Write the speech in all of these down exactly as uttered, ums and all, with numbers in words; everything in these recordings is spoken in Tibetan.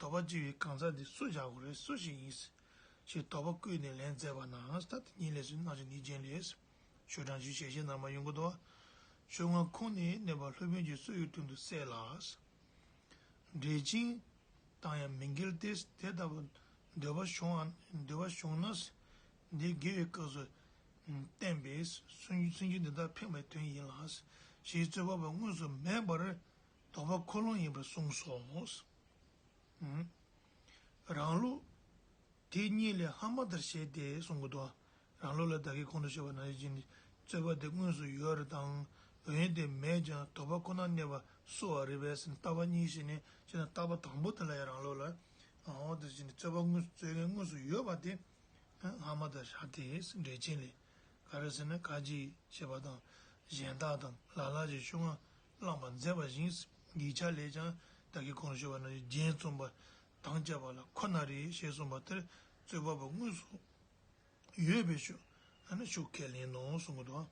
དོགས་པ་སྐྱེ་བའི་གང་ཟག་དེ་སུ་བཞག་དགོས་རེད། སུ་ཞིག་ཡིན། ཞེས་དོགས་པ་བཀོད་ནས་ལན་མཛད་པ་ན། ད་དེ་ཉིད་ལས་སུ་སྣང་ཞིང་ནི་རྒྱན་ལས། ཆོས་དྲངས་ཞུས་ཞལ་བཞེས་ནང་མ་ཡོང་གི་འདུག། ཆོས་ལྔ་ཁོང་ནས་གནས་པ་སློབ་དཔོན་གྱིས་སུ་ཡི་དོན་དུ་གསལ་ལ། འགྲེལ་ཆེན་དང་ཡང་མི་འགལ་ཏེ། དེ་ལྟ་བུ་འདོད་པ་བྱུང་བ་འདོད་པ་བྱུང་ན། འདི་དགེ་བའི་སྐབས་སུ་བསྟན་པས་སུན་སུན་འབྱིན་འདི་དག་ཕན་པའི་དོན་ཡིན་ལ། ཞེས་རྩོད་པ་པོ་དངོས་སུ་མེད་པར་དོགས་པ་ཁོ་ལོང་ཡིན་པར་གསུངས་སོ། རང་ལུགས་དེ་གཉིས་ལས་སྔ་མ་ལྟར་བྱས་ཏེ་གསུང་གི་འདུག། རང་ལུགས་ལ་ད་གིན་གོང་དུ་ཞུས་པ་ནང་བཞིན་རྩོད་པ་དེ་དངོས་སུ་ཡོད་རེད་དང་། འོན་ཏེ་མེད་ཀྱང་དོགས་པ་ཁོ་ན་གནས་པ་སུ་བ་རེད་པས་ཟེར་ནས་ལྟ་བ་གཉིས་བྱས་ནས་བྱས་ན། ལྟ་བ་དང་པོ་དེ་ལ་ཡང་རང་ལུགས་ལ་འོ་དེ་བཞིན་རྩོད་པ་དངོས་སུ་རྩོད་མཁན་དངོས་སུ་ཡོད་པ་དེ་སྔ་མ་དང་བཞག་སྟེ་འགྲེལ་ཆེན་ལས། ག་རེ་ཟེར་ན། ཁ་ཅིག་ཞེས་པ་དང་། གཞན་དག་དང་། ལ་ལ་ཞེས་ཤོ་ལྔ་བླངས་པ་མཛད་པ་བཞིན། ཡིག་ཆ་ལས་ཀྱང་ད་གིན་གོང་ཞུས་པ་ནང་བཞིན་རྒྱན་རྩོམ་པ་དང་བཅས་པ་ལ་ཁོ་ན་རེ་ཞེས་གསུངས་པ་དེར་རྩོད་པ་པོ་དངོས་སུ་ཡོད་པའི་ཤུགས་ཨ་ནི་ཤུགས་ཁས་ལེན་ནོ་གསུང་གི་འདུག།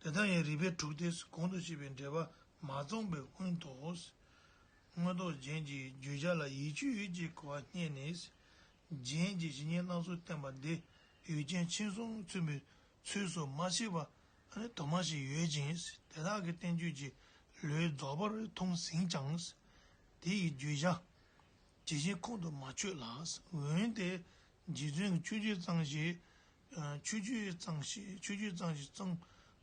དེ་དག་ཡང་རིགས་པས་དྲུག་སྟེ། གོང་དུ་བཤད་པའི་འགྲེལ་པ་མ་བརྩམས་པའི་སྔོན་དུ། མངོན་རྟོགས་རྒྱན་གྱི་བརྗོད་བྱ་ལ་ཡིད་དཔྱོད་ཡུལ་གྱི་གོ་བ་བསྙད་ནས། རྒྱན་གྱི་བྱེད་ཉིད་སྣ་ཚོགས་བསྟན་པ་འདི་ཡུལ་ཅན་མཁྱེན་གསུམ་མཚོན་པའི་ཚུལ་སུ་མ་ཕྱེ་བ་དུ་མ་ཞིག་ཡོད་ཅིང་། དེ་དག་གི་བསྟན་བཅོས་ཀྱི་ལུས་རྫོགས་པར་མཐོང་ཟིན་ཀྱང་། དེ་ཡི་བརྗོད་བྱ་ཇི་བཞིན་ཁོང་དུ་མ་ཆུད་ལ། འོན་ཏེ་རྗེ་བཙུན་གྱི་ཆོས་བརྒྱུད་གཙང་ཞིང་། ཆོས་བརྒྱུད་གཙང་ཞིང་ཆོས་བརྒྱུད་གཙང་ཞིང་གཙང་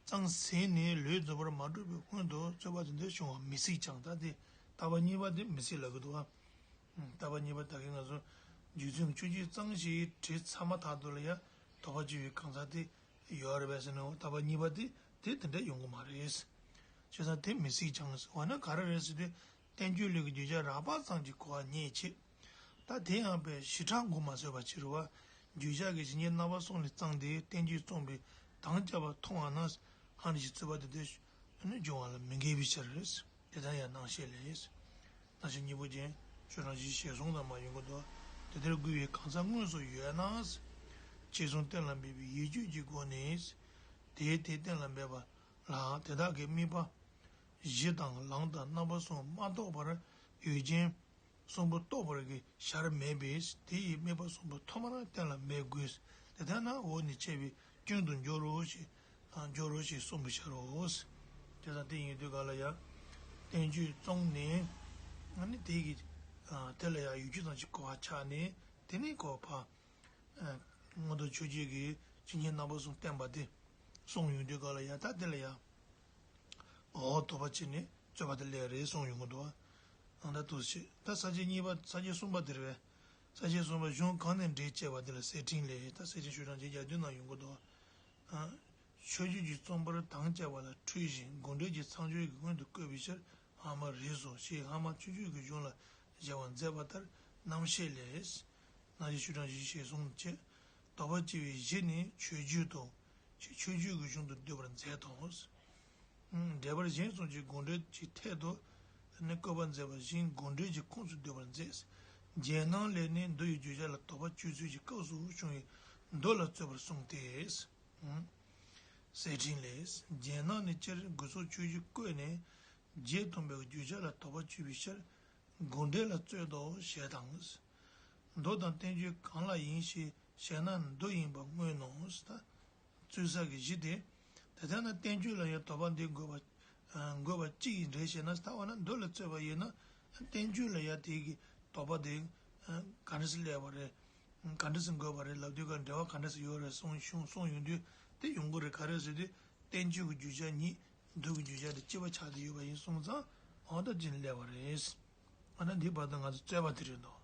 གཙང་ཟིན་ནས་ལུས་རྫོགས་པར་མ་གྲུབ་པའི་སྔོན་དུ་རྩོད་པ་དེ་འདྲ་བྱུང་བ་མི་སྲིད་ཀྱང་། ད་དེ་ལྟ་བ་གཉིས་པ་དེ་མི་སྲིད་ལབ་ཀྱི་འདུག་བ། ལྟ་བ་གཉིས་པ་ད་གིན་ང་ཚོ་རྗེ་བཙུན་ཆོས་བརྒྱུད་གཙང་ཞིང་བྲིས་ཚར་མ་ཐག་ཏུ་ལ་ཡང་དོགས་པ་སྐྱེ་བའི་གང་ཟག་དེ་ཡོད་རེད་པས་ཟེར་ན། ལྟ་བ་གཉིས་པ་དེ་དེ་དེ་འདྲ་ཡོང་གི་མ་རེད། བྱས་ཙང་དེ་མི་སྲིད་ཀྱང་ཟེར་བ་ན་ག་རེ་རེད་ཟེར་དུས། བསྟན་བཅོས་ལུགས་ཀྱི་བརྗོད་བྱ་རགས་པ་ཙམ་གྱི་གོ་བ་རྙེད་ཆེད། ད་དེ་ཡང་པའི་ཞི་ཁྲ་མགོ་མ་ཚོས་པ་ཕྱིར་བ། བརྗོད་བྱ་གི་བྱེད་ཉིད་རྣམ་པ་གསུམ་ལས་གཙང་སྟེ་བསྟན་བཅོས་རྩོམ་པའི་དང་བཅས་པ་མཐོང་བ་ན། ཧ་ནི་ཞིག་རྩོད་པ་དེ་དེ་ནི་འབྱུང་བ་ལ་མི་འགལ་བའི་ཕྱིར། དེ་ལྟར་ཡང་སྣང་བཤད་ལས། སྣང་བཤད་སྙིང་པོ་ཅན། ཆོས་དྲངས་ཞུས་ཞེས་གསུངས་དང་མ་ཡོང་གི་འདུག། དེ་ལྟར་དགོས་པའི་གང་ཟག་དངོས་སུ་ཡོད་ན། ཅེས་གསུངས། གཏན་ལ་འབེབས་པའི་ཡིད་དཔྱོད་ཀྱི་སྒོ་ནས། དེའི་དེ་གཏན་ལ་འབེབས་པ་ལ་དེ་དག་གི་དམིགས་པ་གཞི་དང་ལམ་དང་རྣམ་པ་གསུམ་མ་རྟོགས་པར་ཡུལ་ཅན་གསུམ་པོ་རྟོགས་པར་གྱི་བྱར་མེད་པས། དེ་ཡི་དམིགས་པ་གསུམ་པོ་ཐོག་མར་གཏན་ལ་འབེབས་དགོས། དེ་ལྟར་ན་འོག་ནས་འཆད་པའི་སྐྱོན་དུ་འགྱུར་རོ་ཞེས་འགྱུར་རོ་ཞེས་གསུངས་པའི་ཕྱིར་རོ། དེ་དང་དེ་ཡིན་དུས་ག་ལ་ཡང་བསྟན་བཅོས་བཙོང་ནས་ཨ་ནི་དེ་གི་དེ་ལ་ཡང་ཡུལ་ཅན་ཙམ་ཞིག་གོ་བ་ཆགས་ནས། དེ་ནས་གོ་བ། མངོན་རྟོགས་ཆོས་བརྒྱུད་ཀྱི་བྱེད་ཉིད་རྣམ་པ་གསུམ་བསྟན་པ་དེ་གསུངས་ཡོང་དུས་ག་ལ་ཡང་ད་དེ་ལ་ཡང་འོ་དོགས་པ་བྱས་ནས་རྩོད་པ་དེ་སླེབས་རེད་གསུངས་ཡོང་གི་འདུག། ཨང་། ད་དུ་ཞེས་ད་ས་བཅད་གཉིས་པ་ས་བཅད་གསུམ་པ་དེ་རེད་པས། ས་བཅད་གསུམ་པ་གཞུང་གང་ནས་འགྲེལ་ཅེས་པ་དེ་ལ་གསེར་ཕྲེང་ལས། ད་གསེར་ཕྲེང་ཆོས་དྲངས་ཀྱི་རྒྱ་མདུན་ན་ཡོང་གི་འདུག། ཨང་། ཆོས་བརྒྱུད་ཀྱི་རྩོམ་པར་དང་བཅས་པ་ལ་འཁྲུལ་ཞིང་དགོངས་འགྲེལ་གྱི་མཚམས་སྦྱོར་གྱི་སྔོན་དུ་བཀོད་པའི་ཕྱིར་སྔ་མ་རེད་སོ་ཞེས་སྔ་མ་ཆོས་བརྒྱུད་ཀྱི་གཞུང་ལ་བཞག་པ་མཛད་པ་ལྟར་རྣམ་བཤད་ལས། སྣང་བཞི་ཆོས་དྲངས་ཞུས་ཞེས་གསུངས་བྱས། དོགས་པ་སྐྱེ་བའི་གཞི་ནི་ཆོས་བརྒྱུད་དོ། ཞེས་ཆོས་བརྒྱུད་ཀྱི་གཞུང་དུ་བསྡུས་པར་མཛད་དོ། འགྲེལ་པར་གཞན་གསུམ་གྱིས་དགོངས་འགྲེལ་གྱི་ཐད་དུ་ནི་བཀོད་པ་མཛད་པ་བཞིན་དགོངས་འགྲེལ་གྱི་ཁུངས་སུ་བསྡུས་པར་མཛད། རྒྱན་སྣང་ལས་ནི་མདོ་ཡི་བརྗོད་བྱ་ལ་དོགས་པ་གཅོད་ཚུལ་གྱི་སྐབས་སུ་བྱུང་བའི་མདོ་ལ་རྩོད་པར་གསུངས་ཏེ། གསེར་ཕྲེང་ལས། རྒྱན་སྣང་ནི་སྤྱིར་དགོས་ཚོགས་ཆོས་བརྒྱུད་བཀོད་ནས་རྒྱན་སྟོན་པའི་བརྗོད་བྱ་ལ་དོགས་པ་གཅོད་པའི་ཕྱིར་དགོངས་འགྲེལ་ལ་རྩོད་དོ་ཞེས་དང་། མདོ་དང་བསྟན་བཅོས་གང་ལ་ཡིན་ཞེས་བཤད་ན་མདོ་ཡིན་པ་མངོན་ནོ། ད་རྩོད་ས་གི་གཞི་དེ། དེ་ལྟར་ན་བསྟན་བཅོས་ལ་ཡང་དོགས་པ་འདི་འགོད་པ་འགོད་པ་གཅིག་ཡིན་རེད་ཞེ་ན། ལྟ་བ་ན་མདོ་ལ་རྩོད་པ་ཡིན་ན་བསྟན་བཅོས་ལ་ཡང་དེ་གི་དོགས་པ་དེ་ག་འདྲ་སེ་སླེབས་པ་རེད། ག་འདྲ་སེ་འགོད་པ་རེད་ལབ་དུས་ཀ་འབྲེལ་བ་ག་འདྲ་སེ་ཡོད་རེད་གསུངས་གསུངས་ཡོང་དུས་དེ་ཡོང་གི་རེད། ག་རེ་ཟེར་དུས་བསྟན་བཅོས་ཀྱི་བརྗོད་བྱ་ཉིད་མདོ་གི་བརྗོད་བྱ་དང་གཅིག་པ་ཆགས་བསྡད་ཡོད་པ་ཡིན་སོང་ཙང་འོ་ད་ཅི་ནས་སླེབས་པ་རེད། འོ་ན་འདིའི་བར་དུ་ང་ཚོ་རྩོད་པ་དེ་རེད་འདུག།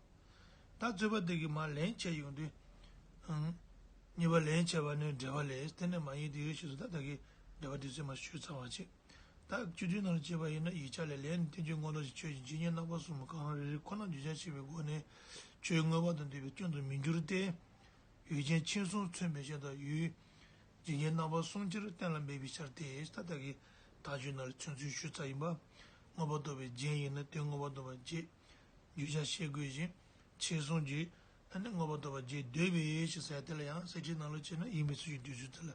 ད་རྩོད་པ་དེ་གི་མར་ལན་བྱས་ཡོང་དུས། ཨང་། གཉིས་པ་ལན་བྱས་པ་ནི་འགྲེལ་པ་ལས། དེ་ནས་མ་ཡིན་དེའི་ཕྱིས་སུ་ད་ལྟ་གི་འགྲེལ་པ་དེ་ཚོས་མར་ཞུས་ཚར་བ་བྱས། ད་བཅུད་བསྡུས་ནང་ལ་བྱས་པ་ཡིན་ན་ཡིག་ཆ་ལས་ལན་ནི་བསྟན་བཅོས་མངོན་རྟོགས་ཀྱི་ཆོས་ཀྱི་བྱེད་ཉིད་རྣམ་པ་གསུམ་གང་རང་རེ་རེ་ཁོ་ན་བརྗོད་བྱར་བྱེད་པའི་སྒོ་ནས་ཆོས་མངོན་པ་དང་ལྡན་པའི་སྐྱོན་དུ་མི་འགྱུར་ཏེ། ཡུལ་ཅན་མཁྱེན་གསུམ་མཚོན་པའི་ཕྱིར་དང་ཡུལ་བྱེད་ཉིད་རྣམ་པ་གསུམ་སྤྱིར་གཏན་ལ་འབེབས་པའི་ཕྱིར་ཏེ། ད་ལྟ་གི་མཐའ་དཔྱོད་ནང་ལ་མཚོན་ཚུལ་ཞུས་ཚར་ཡིན་པ། མངོན་པར་རྟོགས་པའི་རྒྱན་ཡིན་ན་དེ་མངོན་པར་རྟོགས་པ་བརྒྱད་བརྗོད་བྱར་བྱེད་དགོས་ཤིང་། མཁྱེན་གསུམ་གྱིས་ཨ་ནི་མངོན་པར་རྟོགས་པ་བརྒྱད་འདོད་པའི་ཕྱིར་ཟེར་དེ་ལ་ཡང་གསེར་ཕྲེང་ནང་ལ་བྱས་ན་ཡིན་པའི་ཚུལ་གྱི་འདོད་ཚུལ་དེ་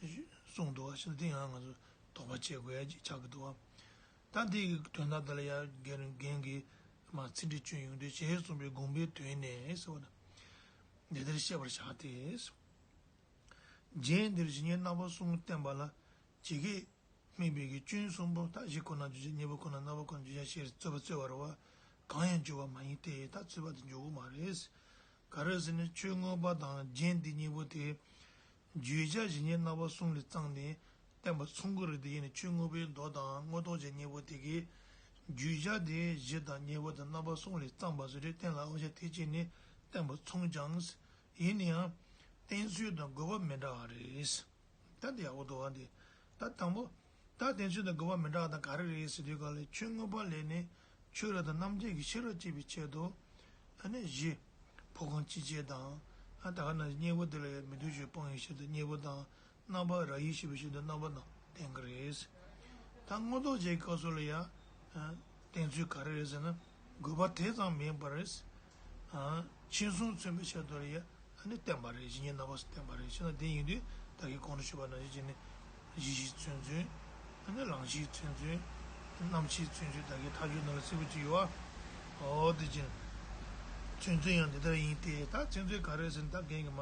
ལ་གསུངས་འདུག་བ། ཞེ་ན་དེ་ཡང་ང་ཚོ་དོགས་པ་བྱེད་དགོས་ཡ་ཅིག་ཆགས་ཀྱི་འདུག་བ། ད་འདི་ཡི་དོན་དག་དེ་ལ་ཡང་རྒན་རྒན་གྱིས་ མ་ཚིག་འགྲེལ་སྐྱོན་ཡོང་དུས་ཞེས་གསུངས་པའི་དགོངས་པའི་དོན་ནས་ཟེར་བ་ན། འདི་ལྟར་ཤེས་པར་བྱ་སྟེ། རྒྱན་འདིར་གཞི་ཉིད་རྣམ་པ་གསུམ་བསྟན་པ་ལ་ཇི་སྐད་དམིགས་པའི་གི་སྐྱོན་གསུམ་པོ། ད་གཞི་ཁོ་ན་བརྗོད་བྱ་གཉིས་པོ་ཁོ་ན་རྣམ་པ་ཁོ་ན་བརྗོད་བྱ་ཞེས་རྩོད་པ་རྩོད་པ་རེད་བ། གང་ཡང་འཇོག་པ་མ་ཡིན་ཏེ། ད་རྩོད་པ་དེ་འཇོག་གི་མ་རེད། ག་རེ་ཟེར་ན་ཆོས་མངོན་པ་དང་རྒྱན་འདི་གཉིས་པོ་དེ། བརྗོད་བྱ་གཞི་ཉིད་རྣམ་པ་གསུམ་ལས་བརྩམས་ནས་བསྟན་པ་མཚུངས་ཀྱི་རེད། དེ་ཡིན་ན་ཆོས་མངོན་པའི་མདོ་དང་མངོན་རྟོགས་རྒྱན་གཉིས་པོ་དེ་གིས་བརྗོད་བྱ་དེ་གཞི་དང་གཉིས་པོ་དང་རྣམ་པ་གསུམ་ལས་བརྩམས་པ་བཟོ་འདྲའི་བསྟན་ལ་དབང་ཆ་དེ་སྤྱད་ནས་བསྟན་པ་མཚུངས་ཀྱང་། ཡིན་ན་ཡང་བསྟན་ཚུལ་དང་དགོས་པ་མི་འདྲ་བ་རེད། ད་འདི་ཡག་པོ་འདུག་བ། འདི་ད་དང་པོ། ད་བསྟན་ཚུལ་དང་དགོས་པ་མི་འདྲ་བ་དང་ག་རེ་རེད་ཟེར་དུས་ག་ལ་ཆོས་མངོན་པ་ལས་ནི་ཆོས་རབ་དང་རྣམ་འབྱེད་ཀྱི་ཤེས་རབ་སྐྱེད་པའི་ཆེད་དུ། ཨ་ནི་གཞི་འཕོ་སྐྱོན་སྤྱི་བྱེ་དང་། ཨ་ད་ག་ན་གཉེན་པོ་དེ་ལ་ཡང་མི་འདོད་ཆོས་སྤོང་བའི་ཆེད་དུ་གཉེན་པོ་དང་། རྣམ་པ་རབ་དབྱེ་ཤེས་པའི་ཆེད་དུ་རྣམ་པ་རྣམས་བསྟན་གྱི་རེད། ད་མངོན་རྟོགས་རྒྱན་གྱི་སྐབས་སུ་ལ་ཡང་། ཨ་བསྟན་ཚུལ་ག་རེ་རེད་ཟེར་ན། དགོས་པ་དེ་ཙམ་མིན་པར། ཨ་མཁྱེན་གསུམ་མཚོན་པའི་ཆེད་དུ་ལ་ཡང་། ཨ་ནི་བསྟན་པ་རེད། གཞི་ཉིད་རྣམ་པ་གསུམ་བསྟན་པ་རེད། ཞེ་ན་དེ་ཡིན་དུས་ད་གིན་གོང་དུ་ཞུས་པ་ནང་བཞིན་བྱས་ནས་གཞི་ཤེས་མཚོན་ཚུལ། ཨ་ནི་ལང་གཞི་མཚོན་ཚུལ། རྣམ་ཤེས་མཚོན་ཚུལ། ད་གིན་མཐའ་དཔྱོད་ནང་ལ་གསལ་པོ་ཅིག་ཡོད་ཨ། འོ་དེ་བཞིན་མཚོན་ཚུལ་ཡང་འདི་ལྟར་ཡིན་ཏེ། ད་མཚོན་ཚུལ་ག་རེ་ཟེར་ན་ད་གིན་གྱི་མ་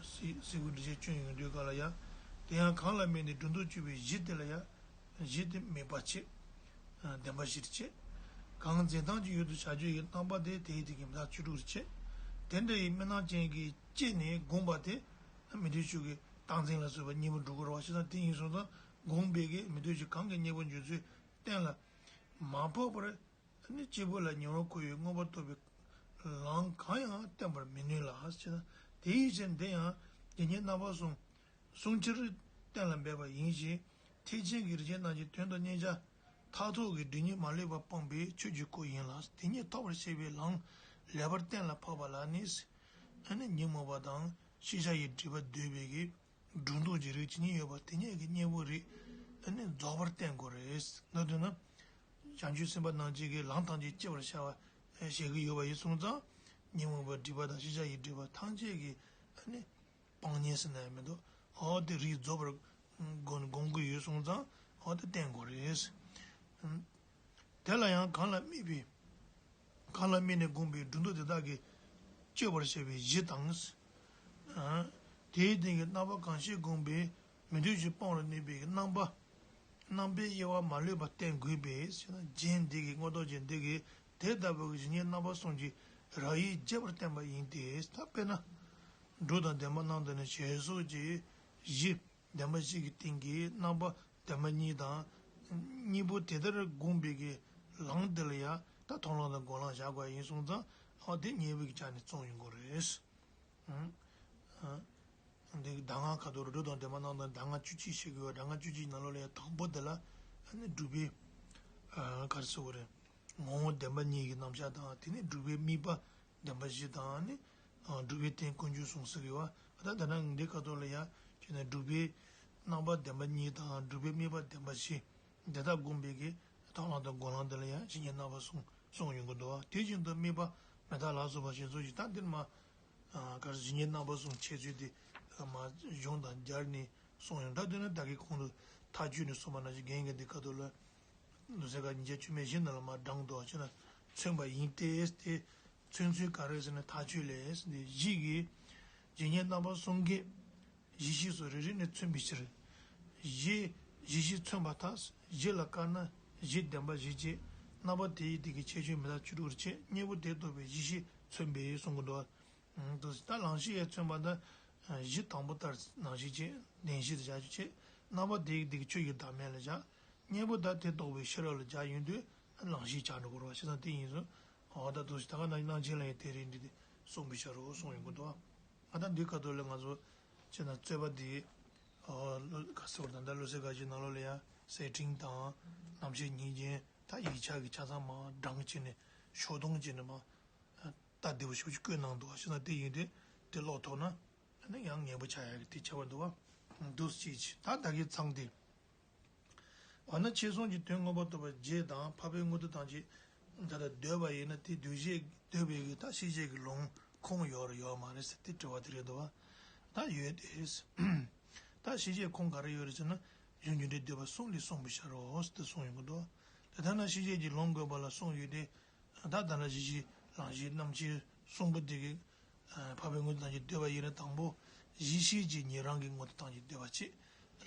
སི་སི་ཀུ་འདྲི་བྱེད་སྐྱོན་ཡོང་དུས་ག་ལ་ཡ། དེ་ཡང་གང་ལ་དམིགས་ནས་སྒྲོ་འདོགས་གཅོད་པའི་གཞི་དེ་ལ་ཡ། གཞི་དེ་དམིགས་པ་བྱེད། བདེན་པ་གཞིར་བྱེད། གང་འཛིན་སྟངས་ཀྱི་ཡུལ་དུ་བྱ་རྒྱུ་ཡི་རྣམ་པ་དེ་དེའི་དེ་གི་མི་རྟག་བཅུ་དྲུག་རེ་བྱེད། དེ་འདྲ་ཡི་དམིགས་རྣམ་ཅན་གྱི་བསྐྱེད་ནས་བསྒོམས་པ་དེ། མི་འདོད་ཆོས་ཀྱི་རྟག་འཛིན་ལ་སོགས་པ་གཉེན་པོ་འགྲུབ་དགོས་རེད་བ། ཞེ་ན་དེ་ཡིན་སོང་ཙང་བསྒོམས་པའི་གི་མི་འདོད་ཆོས་གང་གི་གཉེན་པོ་འཇུག་ཚུལ་གཏན་ལ་མ་ཕབ་པར། ནི་སྐྱེས་བུ་ལ་ཉེ་བར་མཁོ་བའི་མངོན་པར་རྟོགས་པའི་ལམ་གང་ཡང་བསྟན་པར་མི་ནུས་ལ། ཞེ་ན་དེའི་ཕྱིར་འདི་ཡང་གཞི་ཉིད་རྣམ་པ་གསུམ། གསུང་ཕྱིར་གཏན་ལ་འབེབས་པ་ཡིན་ཞིང་། ཐེག་ཆེན་གྱི་རིགས་ཆེན་རྣམས་ཀྱི་དོན་དུ་གཉེར་བྱ་མཐར་ཐུག་གི་སྒྲིབ་གཉིས་མ་ལུས་པ་སྤངས་པའི་ཆོས་ཀྱི་སྐུ་ཡིན་ལ། དེ་ཉིད་ཐོབ་པར་བྱེད་པའི་ལམ་ལེགས་པར་གཏན་ལ་ཕབ་པ་ལ་ནི། ཨ་ནི་ཉོན་མོངས་པ་དང་ཤེས་བྱ་ཡི་སྒྲིབ་པ་འདུས་པའི་གི་སྒྲོ་འདོགས་ཀྱི་རིགས་ཇི་སྙེད་ཡོད་པ་དེ་སྙེད་ཀྱི་གཉེན་པོའི་རིགས་ཨ་ནི་རྫོགས་པར་བསྟན་དགོས་རེད། མདོར་བསྡུ་ན། བྱང་ཆུབ་སེམས་དཔའ་རྣམས་ཀྱིས་ཀྱི་ལམ་ཐམས་ཅད་སྤྱད་པར་བྱ་བ་བྱེད་ཀྱི་ཡོད་པ་ཡིན་སོང་ཙང་། ཉོན་མོངས་པའི་སྒྲིབ་པ་དང་ཤེས་བྱ་ཡི་སྒྲིབ་པ་ཐམས་ཅད་ཀྱི་ཨ་ནི་སྤང་ཉེན་ཟེར་ན་ཡང་མི་འདུག་འོ་དེ་རིགས་རྫོགས་པར་སྒོམ་སྒོམ་གྱི་ཡོད་སོང་ཙང་འོ་དེ་བསྟན་དགོས་རེད། དེ་ལ་ཡང་གང་ལ་དམིགས་པའི། གང་ལ་དམིགས་ནས་བསྒོམས་པའི་སྒྲོ་འདོགས་དེ་དག་གིས་གཅོད་པར་བྱེད་པའི་གཞི་དང་། དེའི་སྟེང་གི་རྣམ་པ་གང་ཞིག་བསྒོམས་པས་མི་འདོད་ཆོས་སྤང་བར་ནུས་པའི་རྣམ་པ། རྣམ་པའི་དབྱེ་བ་མ་ལུས་པ་བསྟན་དགོས་པས་ཞེ་ན། རྒྱན་འདི་གིས་མངོན་རྟོགས་རྒྱན་འདི་གིས་དེ་ལྟ་བུའི་གཞི་ཉིད་རྣམ་པ་གསུམ་གྱི་རབ་དབྱེ་རྒྱས་པར་བསྟན་པ་ཡིན་ཏེ། ད་དཔེར་ན། སྒྲོ་དང་ལྡན་པ་རྣམས་དང་ནི་ཞེས་སོགས་ཀྱི་གཞི། བདེན་པ་བཞི་གི་སྟེང་གི་རྣམ་པ་བདེན་པ་གཉིས་དང་། གཉིས་པོ་དེ་ལྟར་བསྒོམས་པའི་གི་ལམ་དེ་ལ་ཡང་ད་མཐོང་ལམ་དང་སྒོམ་ལམ་བཞག་དགོས་ཡིན་སོང་ཙང་། ཨ་དེ་ཉེ་བའི་གི་ཆ་ནས་བརྩམས་ཡོང་དགོས་རེད། ཨང་། ཨང་། འདི་གདམས་ངག་ཁ་ཐོག་རུ་སྒྲོ་དང་ལྡན་པ་རྣམས་དང་གདམས་ངག་བཅུ་གཅིག་ཞེས་གི་ཡོད། གདམས་ངག་བཅུ་གཅིག་ནང་ལོགས་ལ་ཡང་དང་པོ་དེ་ལ་ཨ་ནི་སྒྲུབ་པའི། ཨ་ག་རེ་ཟེར་དགོས་རེད། ངོ་བོ་བདེན་པ་གཉིས་ཀྱི་རྣམ་གཞག་དང་། དེ་ནས་སྒྲུབ་པའི་དམིགས་པ་བདེན་པ་བཞི་དང་ནི། སྒྲུབ་པའི་རྟེན་ཀུན་འབྱུང་གསུམ་ཟེར་གི་ཡོད། ད་ལྟ་ན་འདི་ཁ་ཐོག་ལ་ཡང་བྱས་ན་སྒྲུབ་པའི་རྣམ་པ་བདེན་པ་གཉིས་དང་སྒྲུབ་པའི་དམིགས་པ་བདེན་པ་བཞི། འདི་དག་བསྒོམས་པའི་གི་མཐོང་ལམ་དང་སྒོམ་ལམ་འདི་ལ་ཡང་གཞི་ཉིད་རྣམ་པ་གསུམ་གསུངས་ཡོང་གི་འདུག་དེ་བཞིན་དུ་དམིགས་པ་མི་རྟག་ལ་སོགས་པ་ཞེས་སོགས་ཀྱི་ད་འདིར་མ། ག་རེ་གཞི་ཉིད་རྣམ་པ་གསུམ་འཆད་ཚུལ་དེ་མ་གཞུང་དང་སྦྱར་ནས་གསུངས་ཡོང་། ད་དེ་ནི་ད་གིན་གོང་དུ་མཐའ་དཔྱོད་ནས་གསུངས་པ་ནང་བཞིན་རྒན་གྱིས་འདི་ཁ་ཐོག་ལ། ལོ་ཙཱ་བཀའ་ཉིས་བརྒྱ་བཅུ་མེད་བཞི་ནང་ལ་མར་བགྲངས་འདུག་ཅེ་ན། མཚོན་པ་ཡིན་ཏེ། དེ་མཚོན་ཚུལ་ག་རེ་ཟེར་ན་མཐའ་དཔྱོད་ལས་འདི་གཞི་གི། གཞི་ཉིད་རྣམ་པ་གསུམ་གྱི་གཞི་ཤེས་སོགས་རེ་རེ་ནས་མཚོན་པའི་ཕྱིར། གཞི། གཞི་ཤེས་མཚོན་པར་ཐལ། གཞི་ལ་དཀར་ན་གཞི་བདེན་པ་བཞི་བྱེད། རྣམ་པ་དེ་ཡི་དེ་གི་ཁྱད་ཆོས་མི་རྟག་བཅུ་དྲུག་རེ་བྱེད། གཉེན་པོ་དེ་རྟོགས་པའི་གཞི་ཤེས་མཚོན་པས་གསུང་གི་འདུག་ཨང་། དུ་ད་ལང་གཞི་ཡང་མཚོན་པ་ད། གཞི་དང་པོ་ལྟར་ནང་བཞིན་བྱེད། བདེན་བཞི་དུ་བྱ་རྒྱུ་བྱེད། རྣམ་པ་དེ་ཡི་དེ་གི་ཆོས་ཀྱི་བདག་མེད་ལ་བཞག་གཉེན་པོ་ད་དེ་རྟོགས་པའི་ཤེས་རབ་ལ་བཞག་ཡོང་དུས་ལང་གཞི་ཆགས་འགྲོ་གི་རེད་བ། བྱས་ཙང་དེ་ཡིན་ཙང་། འོ་ད་དུ་ཞིག་ད་ག་ན་སྣང་ཆེན་ལ་ཡང་དེ་རིང་འདི་དེ་གསུངས་པའི་ཕྱིར་རོ་གསུངས་ཡོང་གི་འདུག་ཨ་ད་འདི་ཁ་ཐོག་ལ་ང་ཚོ་བྱས་ན་རྩོད་པ་འདི། ཨོ་ལོ་ག་ཟེར་བ་དང་ད་ལོ་ཙཱ་བཀའ་བཞི་ནང་ལོགས་ལ་ཡང་གསེར་ཕྲེང་དང་རྣམ་བཤད་ཉིན་རྒྱན་ད་ཡིག་ཆ་གི་ཆ་ཚང་མ་བགྲངས་བྱས་ནས་ཤོག་དོང་བྱས་ནས་མ། ལྟ་བདེ་པོ་ཞེ་པོ་ཅིག་བཀོད་གནང་འདུག་བ། བྱས་ན་དེ་ཡིན་དུས་དེ་ཀློག་ཐུབ་ན་ཨ་ནི་ཡང་ངན་པ་ཆགས་ཡག་གི་དེ་ཆགས་པ་འདུག་བ། འདུག་སེ་བྱས་ད་ད་གིན་ཚང་དེ། འོ་ན་ཕྱི་གསུང་གི་དོན་མངོན་པར་རྟོགས་པ་བརྒྱད་དང་འཕགས་པའི་མངོན་རྟོགས་ཐམས་ཅད་ད་ལྟ་འདོད་པ་ཡིན་ན་དེ་འདོད་བྱེད་འདོད་པའི་གི་ད་ཤེས་བྱའི་གི་ལུང་ཁུངས་ཡོད་རེད་ཡོད་མ་རེད་ཟེར་དེ་དྲི་བ་དེ་རེད་འདུག་བ། ད་ཡོད་དེ། ད་ཤེས་བྱའི་ཁུངས་ག་རེ་ཡོད་རེད་ཟེར་ན་གཞུང་རྒྱུ་འབྲས་བསྡུས་པ་གསུམ་ལས་གསུངས་པའི་ཕྱིར་རོ་ཟེར་དེ་གསུངས་ཡོང་གི་འདུག་དེ་ལྟར་ན་ཤེས་བྱའི་གི་ལུང་དགོས་པ་ལ་གསུངས་ཡོད་དེ། ད་ལྟ་ན་གཞི་ཤེས་ལང་གཞི་རྣམ་ཤེས་གསུམ་པོ་དེ་གི་འཕགས་པའི་མངོན་རྟོགས་ཐམས་ཅད་འདོད་པ་ཡིན་ན། དང་པོ་གཞི་ཤེས་ཀྱིས་ཉན་རང་གི་མངོན་རྟོགས་ཐམས་ཅད་འདོད་པ་བྱེད།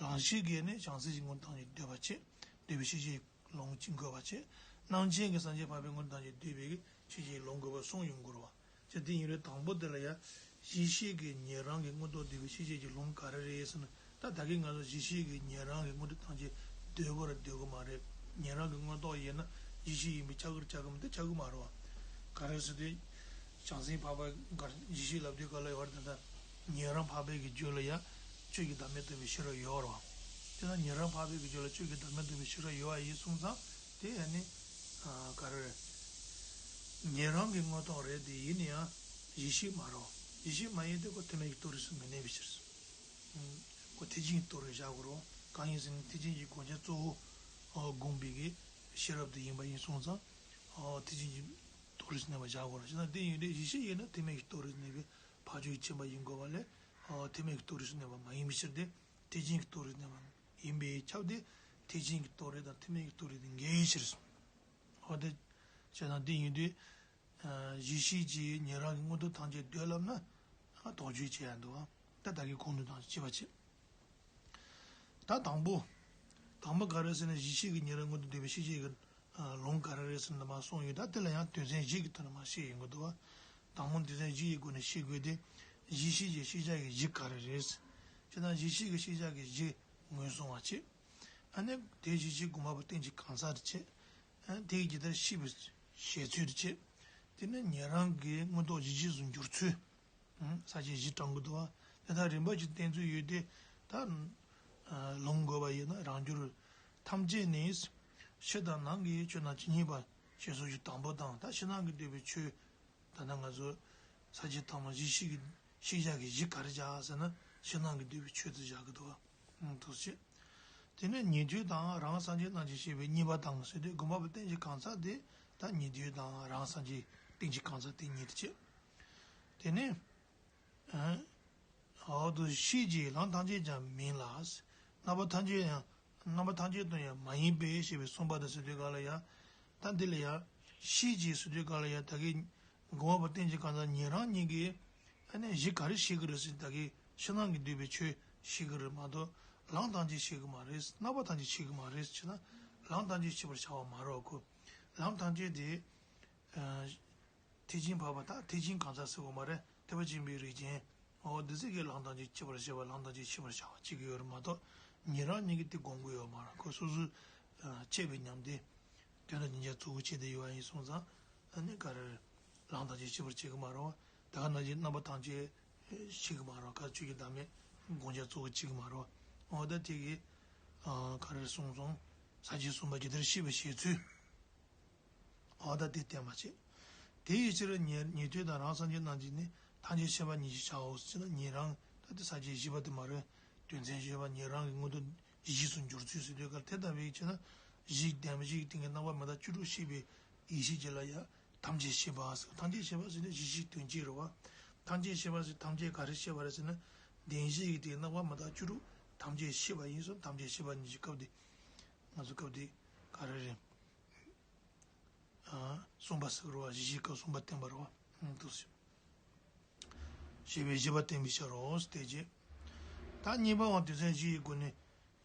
ལང་གཞི་གིས་ནི་བྱང་སེམས་ཀྱི་མངོན་རྟོགས་ཐམས་ཅད་འདོད་པ་བྱེད། འདོད་པའི་ཤེས་བྱའི་ལོངས་སྤྱོད་དགོས་པ་བྱེད། རྣམ་མཁྱེན་གྱིས་སངས་རྒྱས་འཕགས་པའི་མངོན་རྟོགས་ཐམས་ཅད་འདོད་པའི་ཤེས་བྱའི་ལོངས་དགོས་པ་གསུམ་ཡོང་དགོས་རེད་བ། ཅེས་དེ་ཡིན་རེད། དང་པོ་དེ་ལ་ཡང་གཞི་ཤེས་ཀྱིས་ཉན་རང་གི་མངོན་རྟོགས་འདོད་པའི་ཤེས་བྱའི་ལོངས་ག་རེ་རེད་ཟེར་ན། ད་ད་གིན་ང་ཚོ་གཞི་ཤེས་ཀྱིས་ཉན་རང་གི་མངོན་རྟོགས་ཐམས་ཅད་འདོད་དགོས་ར་འདོད་དགོས་མ་རེད། ཉན་རང་གི་མངོན་རྟོགས་ཡིན་ན་གཞི་ཤེས་ཡིན་པས་ཁྱབ་ཀྱི་རེད་ཁྱབ་ཀྱི་མི་འདུག་ཁྱབ་ཀྱི་མ་རེད་བ། ག་རེ་ཟེར་དུས། བྱང་སེམས་འཕགས་པ་ག་གཞི་ཤེས་ལབ་དུས་ག་ལ་ཡོད་རེད་ད། ཉན་རང་འཕགས་པའི་གི་རྒྱུད་ལ་ཡང་ཆོས་ཀྱི་བདག་མེད་རྟོགས་པའི་ཤེས་རབ་ཡོད་རེད་བ། དེ་ན་ཉན་རང་འཕགས་པའི་གི་རྒྱུད་ལ་ཆོས་ཀྱི་བདག་མེད་རྟོགས་པའི་ཤེས་རབ་ཡོད་པ་ཡིན་སོང་ཙང་དེ་ཡང་ནི། ག་རེ་རེད། ཉན་རང་གི་མངོན་རྟོགས་རེད་དེ་ཡིན་ན་ཡང་གཞི་ཤེས་མ་རེད་བ། གཞི་ཤེས་མ་ཡིན་དུས་ཁོ་ཐེག་དམན་གྱི་རྟོགས་རིགས་སུ་མི་གནས་པའི་ཕྱིར། ཁོ་ཐེག་ཆེན་གྱི་རྟོགས་རིགས་བཞག་དགོས་རེད་བ། གང་ཡིན་ཟེར་ན་ཐེག་ཆེན་གྱི་གོ་ཆ་གཙོ་བོ་བསྒོམས་པའི་གི་ཤེས་རབ་དེ་ཡིན་པ་ཡིན་སོང་ཙང་། ཐེག་ཆེན་གྱི་རྟོགས་རིགས་སུ་གནས་པ་བཞག་དགོས་རེད། བྱས་ན་དེ་ཡིན་དུས་གཞི་ཤེས་ཡིན་ན་ཐེག་དམན་གྱི་རྟོགས་རིགས་སུ་གནས་པའི་ཕ་ཆོས་ཀྱི་མཁྱེན་པ་ཡིན་དགོས་པ་ལས། ཐེག་དམན་གྱི་རྟོགས་རིགས་སུ་གནས་པ་མ་ཡིན་པའི་ཕྱིར་ཏེ། ཐེག་ཆེན་གྱི་རྟོགས་རིགས་སུ་གནས་པ་ཡིན་པའི་ཆ་དེ། ཐེག་ཆེན་གྱི་རྟོགས་རིགས་དང་ཐེག་དམན་གྱི་རྟོགས་རིགས་དེ་འགལ་བའི་ཕྱིར། འོ་དེ། བྱས་ན་དེ་ཡིན་དུས། གཞི་ཤེས་ཀྱིས་ཉན་རང་གི་མངོན་རྟོགས་ཐམས་ཅད་འདོད་ལབ་ན། དོགས་གཅོད་བྱེད་ཡ་འདུག་ད་ད་གིན་གོང་དུ་དང་བཅས་པ་བྱེད། ད་དང་པོ། དང་པོ་ག་རེ་ཟེར་ན་གཞི་ཤེས་ཀྱིས་ཉན་རང་མངོན་རྟོགས་འདོད་པའི་ཤེས་བྱའི་གི་ལོངས་ག་རེ་རེད་ཟེར་ན་མ་གསུངས་ཡོད། ད་དེ་ལ་ཡང་དོན་ཚན་བཞི་གི་ཐོག་ནས་མ་བཤད་ཡོང་གི་འདུག་བ། དང་པོ་དོན་ཚན་བཞི་ཡི་སྒོ་ནས་ཤེས་དགོས་ཏེ། གཞི་ཤེས་ཀྱི་ཤེས་བྱ་གི་གཞི་ག་རེ་རེད། ཅེ་ན་གཞི་ཤེས་ཀྱི་ཤེས་བྱ་གི་གཞི་ངོས་བཟུང་བ་བྱེད། ཨ་ནི་དེ་གཞི་ཤེས་སྒོམ་པ་པོ་རྟེན་གྱི་གང་ཟག་ཏུ་བྱེད། དེ་ཡི་ཇི་ལྟར་ཤེས་པའི་བྱེད་ཚུལ་དུ་བྱེད། དེ་ནི་ཉན་རང་གི་མངོན་རྟོགས་གཞི་ཤེས་སུ་འགྱུར་ཚུལ། ས་བཅད་བཞི་དྲངས་ཀྱི་འདུག་བ། དེ་དག་རིམ་པ་བཞིན་བསྟན་ཚུལ་ཡོད་དེ། ད། ལོངས་དགོས་པ་ཡིན་ན་རང་རྒྱུད་ཐམས་ཅད་ནི། ཕྱི་དང་ནང་གི་ཆོས་རྣམས་ཇི་སྙེད་པ། ཞེས་སོགས་ཀྱི་དང་པོ་དང་ད་ཕྱི་ནང་གི་འདོད་པའི་ཆོས། ད་ནི་ང་ཚོ་ས་བཅད་ཐོག་མ་གཞི་ཤེས་ཀྱི་ཤེས་བྱ་གི་གཞི་ག་རེ་བཞག་ཟེར་ན་ཕྱི་ནང་གི་འདོད་པའི་ཆོས་དེ་བཞག་གི་འདུག་བ། འདུག་ཅེས། དེ་ནས་ཉན་ཐོས་དང་རང་སངས་རྒྱས་རྣམས་ཀྱིས་བཤད་པའི་གཉིས་པ་དང་ཟེར་དུས་སྒོམ་པ་པོའི་རྟེན་གྱི་གང་ཟག་དེ་ད་ཉན་ཐོས་དང་རང་སངས་རྒྱས་རྟེན་གྱི་གང་ཟག་དེ་གཉིས་དེ་བྱེད། དེ་ནས། འོ་དུ་ཤེས་ཀྱི་ལམ་ཐམས་ཅད་ཀྱང་མིན་ལ། རྣམ་པ་ཐམས་ཅད་ཡང་རྣམ་པ་ཐམས་ཅད་དུ་ཡང་མ་ཡིན་པས་ཞེས་པའི་གསུངས་པ་དང་ཟེར་དུས་ག་ལ་ཡང་། ད་འདི་ལ་ཡང་ཤེས་ཀྱི་ཟེར་དུས་ག་ལ་ཡང་ད་གིན་སྒོམ་པ་པོའི་རྟེན་གྱི་གང་ཟག་ཉན་རང་གཉིས་ཀྱིས་ཨ་ནི་གཞི་ག་རེ་ཤེས་ཀྱི་རེད་ཟེར་ད་གིན་ཕྱི་ནང་གི་འདོད་པའི་ཆོས་ཤེས་ཀྱི་རེད་མ་གཏོགས་ལམ་ཐམས་ཅད་ཤེས་ཀྱི་མ་རེད། རྣམ་པ་ཐམས་ཅད་ཤེས་ཀྱི་མ་རེད་ཟེར་ན་ལམ་ཐམས་ཅད་ཤེས་པར་བྱ་བ་མ་རེད་གོ། ལམ་ཐམས་ཅད་དེ། ཐེག་ཆེན་འཕགས་པ་དང་ཐེག་ཆེན་གང་ཟག་ཟེར་དགོས་མ་རེད། ཐེག་པ་ཆེན་པོའི་རིགས་ཅན། འོ་འདི་ཚིག་གིས་ལམ་ཐམས་ཅད་ཤེས་པར་བྱ་བ་ལམ་ཐམས་ཅད་ཤེས་པར་བྱ་བ་བྱེད་ཀྱི་ཡོད་རེད་མ་གཏོགས་ཉན་རང་གཉིས་ཀྱིས་དེ་སྒོམ་གྱི་ཡོད་མ་རེད། ཁོ་སོ་སོའི་བྱས་པའི་ཉམས་དེ་དོན་དང་ཉིན་བྱེད་གཙོ་བོ་བྱས་ཏེ་ཡོད་པ་ཡིན་སོང་ཙང་ཨ་ནི་ག་རེ་རེད། ལམ་ཐམས་ཅད་ཤེས་པར་བྱེད་ཀྱི་མ་རེད་བ། ད་ག་ནང་བཞིན་རྣམ་པ་ཐམས་ཅད་ཤེས་ཀྱི་མ་རེད་བ། ག་ཆོས་ཀྱི་བདག་མེད་སྒོམ་བྱ་གཙོ་བོ་བྱེད་ཀྱི་མ་རེད་བ། འོ་ད་དེ་གིས་ག་རེ་གསུངས་སོང་། ས་བཅད་གསུམ་པ་ཇི་ལྟར་ཤེས་པའི་བྱེད་ཚུལ། འོ་ད་དེ་བསྟན་པ་བྱེད། དེ་ཡི་ཕྱིར་ཉན་ཉན་ཐོས་དང་རང་སངས་རྒྱས་རྣམས་ཀྱིས་ནི་ཐམས་ཅད་མཁྱེན་པ་ཉིད་ཅེས་བྱའོ་ཟེར་ན་ཉན་རང་ད་དེ་ས་བཅད་བཞི་པ་དེ་མ་རེད། དོན་ཚན་བཞི་པ་ཉན་རང་གི་མངོན་རྟོགས་གཞི་ཤེས་སུ་འགྱུར་ཚུལ་ཟེར་དུས་ག་ལ་དེ་ལྟ་བུའི་ཕྱིར་ན་གཞི་བདེན་པ་བཞི་གི་སྟེང་གི་རྣམ་པར་མི་རྟོག་བཅུ་དྲུག་ཤེས་པའི་ཡེ་ཤེས་ཀྱི་ལ་ཡང་ཐམས་ཅད་ཤེས་པ་ཟེར། ཐམས་ཅད་ཤེས་པ་ཟེར་ན་གཞི་ཤེས་དོན་གཅིག་རེད་བ། ཐམས་ཅད་ཤེས་པ་ཟེར་ཐམས་ཅད་ག་རེ་ཤེས་པ་རེད་ཟེར་ན་བདེན་བཞི་གི་སྟེང་རྣམ་པར་མི་རྟོག་བཅུ་དྲུག་ཐམས་ཅད་ཤེས་པ་ཡིན་སོང་། ཐམས་ཅད་ཤེས་པ་ཉིད་ཀྱི་སྐབས་དེ་ང་ཚོ་སྐབས་དེ་ག་རེ་རེད། གསུངས་པ་ཟེར་རོ། གཞི་ཤེས་སྐབས་གསུངས་པ་བསྟན་པ་རོ། འདུག་ཞེས་པའི་བཞི་པ་བསྟན་པའི་ཕྱིར་རོ། དེ་རྗེས་ད་གཉིས་པའང་དོན་ཚན་བཞི་ཡི་སྒོ་ནས་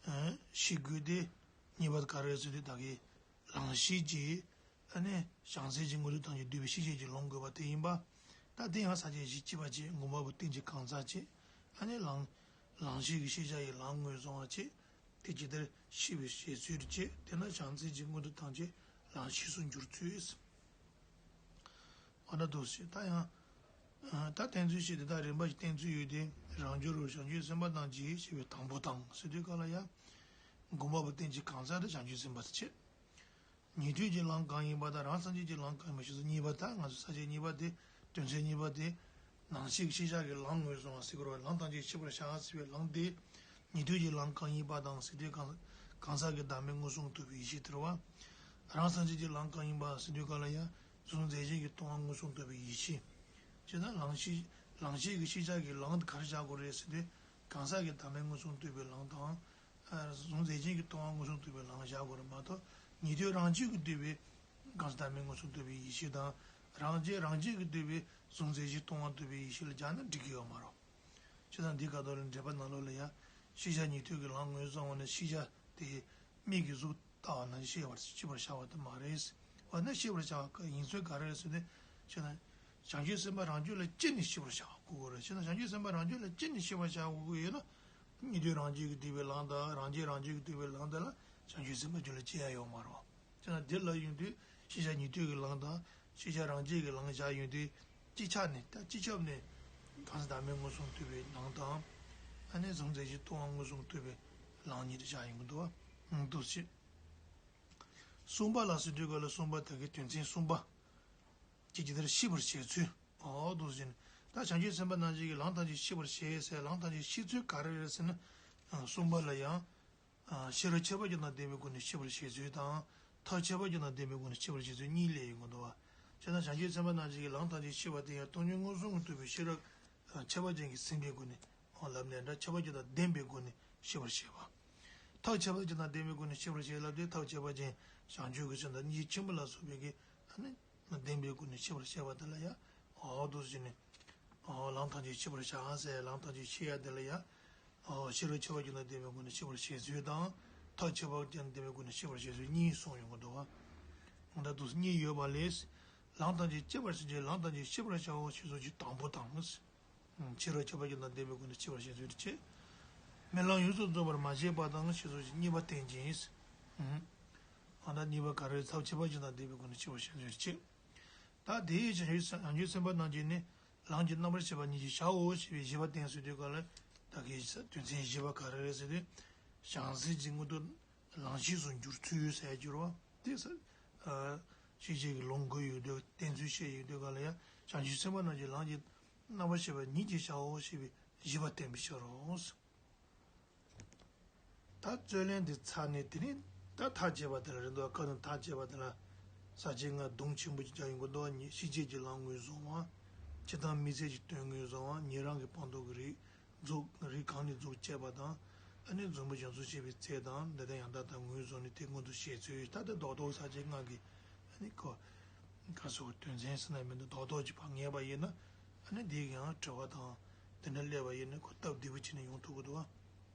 ཤེས་དགོས་ཏེ། གཉིས་པ་ག་རེ་ཟེར་དུས་ད་གིན་ལང་གཞི་ཀྱི་ཨ་ནི་བྱང་སེམས་ཀྱི་མངོན་རྟོགས་ཐམས་ཅད་འདོད་པའི་ཤེས་བྱེད་ཀྱི་ལོངས་དགོས་པ་དེ་ཡིན་པ། ད་དེ་ཡང་ས་བཅད་བཞི་གཅིག་པ་བྱས། སྒོམ་པ་པོ་རྟེན་གྱི་གང་ཟག་བྱས། ཨ་ནི་ལང་ལང་གཞི་གི་ཤེས་བྱ་ཡི་ལམ་ངོས་བཟུང་བ་བྱས། དེ་ཇི་ལྟར་ཤེས་པའི་བྱེད་ཚུལ་བྱས། དེས་ན་བྱང་སེམས་ཀྱི་མངོན་རྟོགས་ཐམས་ཅད་ལང་གཞི་ཤེས་སུ་འགྱུར་ཚུལ། འོ་ན་འདུག་ཞེས་ད་ཡང་། ད་བསྟན་ཚུལ་བཤད་དེ་དག་རིམ་པ་བཞིན་བསྟན་ཚུལ་ཡོད་དེ། རང་རྒྱུད་རུ་བྱང་ཆུབ་སེམས་དཔའ་རྣམས་ཀྱིས་ཞེས་པའི་དང་པོ་དང་ཟེར་དུས་ག་ལ་ཡང་། སྒོམ་པ་པོ་རྟེན་གྱི་གང་ཟག་དེ་བྱང་ཆུབ་སེམས་དཔའ་དེ་བྱེད། ཉན་ཐོས་ཀྱི་ལམ་གང་ཡིན་པ་དང་རང་སངས་རྒྱས་ཀྱི་ལམ་གང་ཡིན་པ་ཞེས་སོགས་གཉིས་པ་དང་ང་ཚོ་ས་བཅད་གཉིས་པ་དེ་དོན་ཚན་གཉིས་པ་དེ། ནང་གསེས་ཀྱི་ཤེས་བྱ་གི་ལམ་ངོས་བཟུང་བ་ཟེར་དགོས་རེད་བ། ལམ་ཐམས་ཅད་ཤེས་པར་བྱ་ཟེར་བའི་ལམ་དེ། ཉན་ཐོས་ཀྱི་ལམ་གང་ཡིན་པ་དང་ཟེར་དུས་གང་གང་ཟག་གི་བདག་མེད་མངོན་སུམ་རྟོགས་པའི་ཡེ་ཤེས་དེ་རེད་བ། རང་སངས་རྒྱས་ཀྱི་ལམ་གང་ཡིན་པ་ཟེར་དུས་ག་ལ་ཡང་གཟུགས་རྫས་གཞན་གྱིས་སྟོང་པ་མངོན་སུམ་རྟོགས་པའི་ཡེ་ཤེས། བྱས་ན་ལང་གཞི་ལང་གཞི་གི་ཤེས་བྱ་གི་ལམ་དེ་ག་རེ་བཞག་དགོས་རེད་ཟེར་དུས་གང་ཟག་གི་བདག་མེད་མངོན་སུམ་རྟོགས་པའི་ལམ་དང་། གཟུགས་རྫས་གཞན་གྱིས་སྟོང་པ་མངོན་སུམ་རྟོགས་པའི་ལམ་བཞག་དགོས་རེད་མ་གཏོགས་ཉན་ཐོས་རང་རྒྱུད་ཀྱིས་བསྡུས་པའི་ གང་ཟག་བདག་མེད་མངོན་སུམ་རྟོགས་པའི་ཡེ་ཤེས་དང་། རང་རྒྱལ་རང་རྒྱལ་གྱིས་བསྡུས་པའི་གཟུང་འཛིན་གཞི་སྟོང་པར་རྟོགས་པའི་ཡེ་ཤེས་ལ་སྦྱར་ན་འགྲིག་གི་ཡོད་མ་རེད། བྱས་ཙང་འདི་ག་དོན་ལ་འགྲེལ་པ་ནང་ལོགས་ལ་ཡང་ཤེས་བྱ་ཉིད་ཐོབ་ཀྱི་ལམ་ངོས་བཟུང་བ་ནི་ཤེས་བྱ་དེ་མིག་གིས་གཟུགས་ལྟ་བ་ནང་བཞིན་ཤེས་པར་ཤེས་པར་བྱ་བ་དེ་མ་རེད། འོ་ན་ཤེས་པར་བྱ་བ་ཡིན་ཚུལ་ག་རེ་རེད་ཟེར་ན། བྱས་ན་བྱང་ཆུབ་སེམས་དཔའ་རང་རྒྱུད་ལ་སྐྱེས་ནས་ཤེས་པར་བྱ་དགོས་ཀྱི་རེད། བྱས་ན་བྱང་ཆུབ་སེམས་དཔའ་རང་རྒྱུད་ལ་སྐྱེས་ནས་ཤེས་པར་བྱ་དགོས་ཀྱི་ཡོད་ན། ཉིད་ཐོབ་རང་རྒྱལ་གྱིས་བསྡུས་པའི་ལམ་དང་རང་རྒྱལ་རང་རྒྱལ་གྱིས་བསྡུས་པའི་ལམ་དེ་ལ་བྱང་ཆུབ་སེམས་དཔའ་རྒྱུད་ལ་སྐྱེ་ཡ་ཡོད་མ་རེད། དེ་ན་འདི་ལ་ཡོང་དུས་ཤེས་བྱ་ཉིད་ཐོབ་ཀྱི་ལམ་དང་ཤེས་བྱ་རང་རྒྱལ་གྱི་ལམ་བཞག་ཡོང་དུས། སྤྱི་ཆ་ནས་ད་སྤྱི་ཁྱབ་ནས་གང་ཟག་བདག་མེད་མངོན་སུམ་རྟོགས་པའི་ལམ་དང་། ཨ་ནི་གཟུང་འཛིན་གཞི་སྟོང་པ་མངོན་སུམ་རྟོགས་པའི་ལམ་གཉིས་དེ་བཞག་ཡོང་གི་འདུག་བ། འདུག་ཅེས། གསུམ་པ་ལ་ཟེར་དུས་ག་ལ་གསུམ་པ་དེ་གའི་དོན་ཚན་གསུམ་པ། ཅིག་ཅིག་དེར་ཤེས་པར་བྱེད་ཚུལ། འོ་འདུག་ཟེར་ནས། ད་བྱང་ཆུབ་སེམས་དཔའ་རྣམས་ཀྱིས་ལམ་ཐམས་ཅད་ཤེས་པར་བྱེད་ཟེར། ལམ་ཐམས་ཅད་ཤེས་ཚུལ་ག་རེ་རེད་ཟེར་ན། གསུམ་པ་ལ་ཡང་། ཤེས་རབ་ཁྱད་པར་ཅན་དང་ལྡན་པའི་སྒོ་ནས་ཤེས་པར་བྱེད་ཚུལ་དང་། ཐབས་ཁྱད་པར་ཅན་དང་ལྡན་པའི་སྒོ་ནས་ཤེས་པར་བྱེད་ཚུལ་གཉིས་སླེབས་ཡོང་གི་འདུག་བ། བྱས་ན་བྱང་ཆུབ་སེམས་དཔའ་རྣམས་ཀྱིས་ལམ་ཐམས་ཅད་ཤེས་པ་དེ་ཡང་སྟོང་ཉིད་མངོན་སུམ་དུ་རྟོགས་པའི་ཤེས་རབ་ཁྱད་པར་ཅན་གྱིས་ཟིན་པའི་སྒོ་ནས། ལམ་ལས་འབྲས་ཁྱད་པར་ཅན་དང་ལྡན་པའི་སྒོ་ནས་ཤེས་པར་བྱེད་པ། ཐབས་ཁྱད་པར་ཅན་དང་ལྡན་པའི་སྒོ་ནས་ཤེས་པར་བྱེད་ལབ་དུས་ཐབས་ཁྱད་པར་ཅན་བྱང་ཆུབ་ཀྱི་ཕྱིར་དང་སྙིང་རྗེ་ཆེན་པོ་ལ་སོགས་པའི་གི་ཨ་ནི་ལྡན་པའི་སྒོ་ནས་ཤེས་པར་བྱེད་པ་དེ་ལ་ཡང་འོ་འདུག་ཟེར་ནས། ལམ་ཐམས་ཅད་ཤེས་པར་བྱ་ཟེར། ལམ་ཐམས་ཅད་ཤེས་ཡ་དེ་ལ་ཡང་ཤེས་རབ་ཁྱད་པར་ཅན་དང་ལྡན་པའི་སྒོ་ནས་ཤེས་པར་བྱེད་ཚུལ་དང་། ཐབས་ཁྱད་པར་ཅན་དང་ལྡན་པའི་སྒོ་ནས་ཤེས་པར་བྱེད་ཚུལ་གཉིས་གསུངས་ཡོང་གི་འདུག་བ། ད་འདུག་གཉིས་ཡོད་པ་ལས། ལམ་ཐམས་ཅད་སྐྱེད་པར་བྱེད་ཅིང་ལམ་ཐམས་ཅད་ཤེས་པར་བྱའོ་ཞེས་སོགས་ཀྱི་དང་པོ་དང་། ཤེས་རབ་ཁྱད་པར་ཅན་དང་ལྡན་པའི་སྒོ་ནས་ཤེས་པར་བྱེད་ཚུལ་དེ་བྱེད། རྨི་ལམ་ཡོངས་སུ་རྫོགས་པར་མ་བྱས་པ་དང་ཞེས་སོགས་ཀྱི་གཉིས་པ་བསྟན་ཅིང་། ཨ་ད་གཉིས་པ་ག་རེ། ཐབས་ཁྱད་པར་ཅན་དང་ལྡན་པའི་སྒོ་ནས་ཤེས་པར་བྱེད་ཚུལ་དེ་བྱེད། ད་དེའི་བྱང་ཆུབ་སེམས་དཔའ་རྣམས་ཀྱིས་ནི་ལམ་གྱི་རྣམ་པར་ཤེས་པ་ཉིད་ཀྱིས་བྱའོ་ཞེས་པའི་བཞི་པ་བསྟན་ཟེར་དུས་ག་ལ། ད་གའི་དོན་ཚན་བཞི་པ་ག་རེ་རེད་ཟེར་དུས། བྱང་སེམས་ཀྱི་མངོན་རྟོགས་ལམ་ཤེས་སུ་འགྱུར་ཚུལ་ཟེར་གྱི་རེད་བ། དེ་ས། ཤེས་བྱེད་ཀྱི་ལམ་བགོས་ཡོང་དུས་བསྟན་ཚུལ་བཤད་ཡོང་དུས་ག་ལ་ཡང་བྱང་ཆུབ་སེམས་དཔའ་རྣམས་ཀྱིས་ལམ་གྱི་རྣམ་པར་ཤེས་པ་ཉིད་ཀྱིས་བྱའོ་ཞེས་པའི་བཞི་པ་བསྟན་པའི་ཕྱིར་རོ། ད་རྩོད་ལན་འདི་ཚར་ནས་དེ་ནས་ད་ཐག་བཅད་པ་དེ་ལ་རེད་འདུག་སྐབས་དང་ཐག་བཅད་པ་དེ་ལ་ས་བཅད་ལྔ་སྡོམ་ཆེན་པོ་ཅིག་རྒྱག་ཡོང་གི་འདུག་གཉིས་ཤེས་བྱེད་ཀྱི་ལམ་ངོས་བཟུང་བ། སྤྱི་དང་དམིགས་བསལ་གྱི་དོན་ངོས་བཟུང་བ། ཉན་རང་གི་སྤངས་རྟོགས་ཀྱི་རིགས་རྫོགས་རིགས་གང་ནས་རྫོགས་དཔྱད་པ་དང་། ཨ་ནི་རྫོགས་པའི་བྱང་ཆུབ་ཤེས་པའི་ཚད་དང་འདི་ལྟར་ཡང་དག་དང་ངོས་བཟུང་ནས་དེ་མངོན་དུ་བྱེད་ཚུལ། ད་ལྟ་རྡོག་རྡོག་ས་བཅད་ལྔ་གི་ཨ་ནི་ཁོ་ག་སོགས་དོན་ཚན་ཟེར་ན་མི་འདུག་རྡོག་རྡོག་ཅིག་ཕར་ངེས་པ་ཡིན་ན། ཨ་ནི་འདི་ཡང་དྲི་བ་དང་དེ་འདྲ་སླེབས་པ་ཡིན་ན་ཁོ་སྟབས་བདེ་པོ་བྱས་ནས་ཡོང་ཐུབ་ཀྱི་འདུག་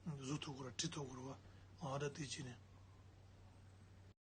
བ། བཟོ་ཐུབ་ཀྱི་རེད། བྲིས་ཐུབ་ཀྱི་རེད་བ། ཨ་ད་དེ་བྱས་ནས།